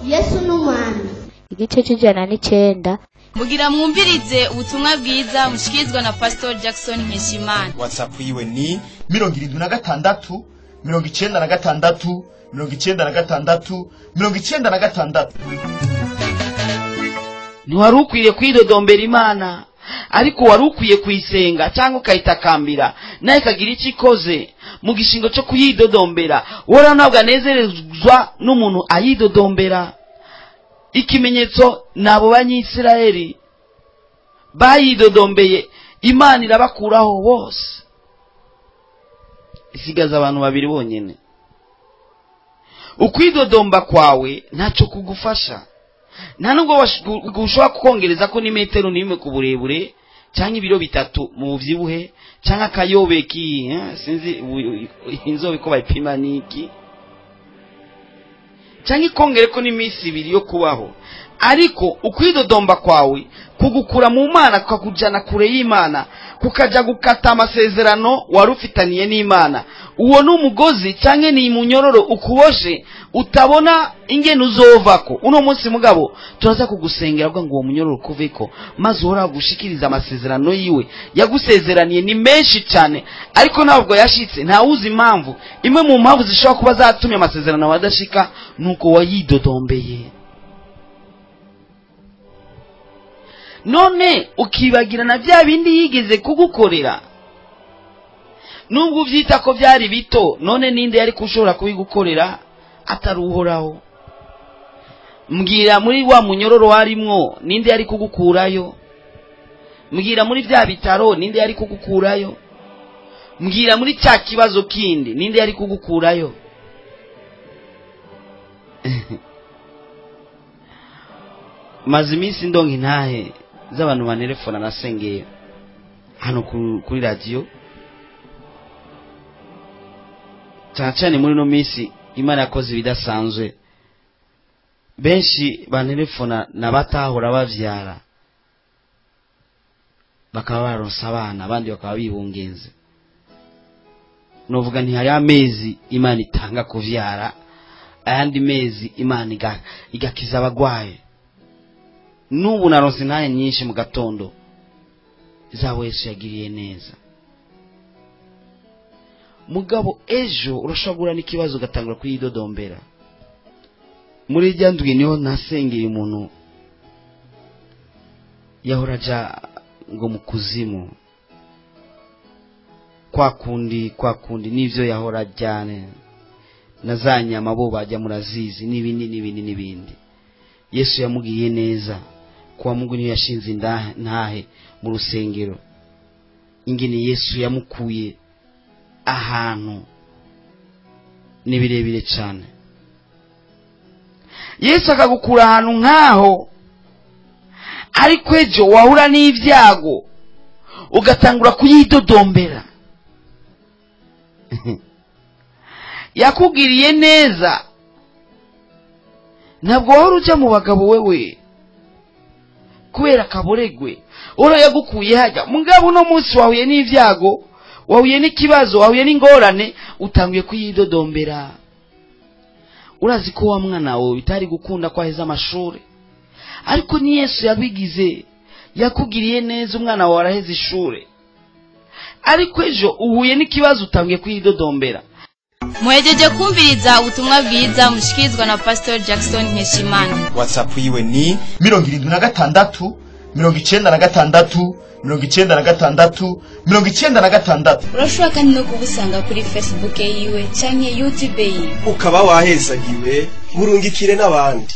Yesu n'umwami. Igice c'109. Mugira mwumvirize ubutumwa bwiza mushikirizwa na Pastor Jackson Nkeshimana. WhatsApp yiwe ni 76 96 96 96. Ntiwari ukwiye kwidodombera Imana, ariko wari ukwiye kuyisenga cyangwa ukayitakambira naye ikagira icyo ikoze mu gishingo cyo kuyidodombera. Uhoraho ntabwo anezerezwa n'umuntu ayidodombera. Ikimenyetso nabo banyisirayeli bayidodombeye, Imana irabakuraho bose, isigaza abantu babiri bonyine. Ukwidodomba kwawe ntacyo kugufasha, nta nubwo ushobora kukongereza ko ni metero n'imwe ku burebure cyangwa ibiro 3 mu bubyibuhe cyangwa akayobe ki, sinzi inzobe ko bayipima niki, cyangwa ikongere ko n'iminsi 2 yo kubaho. Ariko ukwidodomba kwawe kugukura mu Mana, kukakujana kure y'Imana, kukaja gukata amasezerano wari ufitaniye n'Imana. Uwo ni umugozi cyangwa ni munyororo ukuboshe utabona ingene uzovako. Uno munsi mugabo turaza kugusengera ngo uwo munyororo kuveko, maze uhora gushikiriza amasezerano yiwe yagusezeraniye. Ni menshi cyane ariko ntabwo yashitse, ntawuzi impamvu. Imwe mu mpamvu zishobora kuba zatumye amasezerano wadashika nuko wayidodombeye. None ukibagira na bya bindi yigeze kugukorera, nubwo uvyita ko byari bito, none ninde yari kushobora kubigukorera atari Uhoraho? Mbwira muri wa munyororo warimwo ninde yari kugukurayo? Mbwira muri bya bitaro ninde yari kugukurayo? Mbwira muri cya kibazo kindi ninde yari kugukurayo? Maze iminsi ndonka intahe z'abantu banerefona nasengeye hano kuri radio, cyane cyane muri no minsi Imana yakoze ibidasanzwe. Benshi banerefona nabatahora bavyara bakaba baronsa abana, abandi bakaba bibungenze. Novuga nti hari amezi Imana itanga kuvyara, ayandi mezi Imana igakiza abagwaye. Nubu naronse intahe nyinshi mu gatondo zabo Yesu yagiriye neza. Mugabo ejo urashobora n'ikibazo ugatangura kuyidodombera. Muri irya ndwi niho nasengeye umuntu yahora aja ngo mu kuzimu, kwa kundi n'ivyo yahora ajyane na za nyama bo bajya murazizi n'ibindi n'ibindi n'ibindi. Yesu yamugiriye neza. Kwa Mungu niyo yashinze intahe mu rusengero, ingene Yesu yamukuye ahantu ni birebire cyane. Yesu akagukura ahantu nkaho, ariko ejo wahura n'ibyago ugatangura kuyidodombera. Yakugiriye neza, ntabwo wahora uja mu bagabo wewe kubera kaboregwe, ora yagukuye hajya. Mugabo uno munsi wahuye n'ibyago, wahuye n'ikibazo, wahuye n'ingorane, utanguye kuyidodombera. Urazi ko wa mwana wawe bitari gukunda ko aheza amashuri, ariko ni Yesu yabigize, yakugiriye neza, umwana wawe araheza ishuri. Ariko ejo uhuye n'ikibazo utanguye kuyidodombera. Muhejeje kumviriza ubutumwa bwiza mushikirizwa na Pastor Jackson Nkeshimana. WhatsApp yiwe ni 76 96 96 96. Urashobora kandi no kubusanga kuri Facebook yiwe canke YouTube yiwe. Ukaba wahezagiwe, murungikire n'abandi.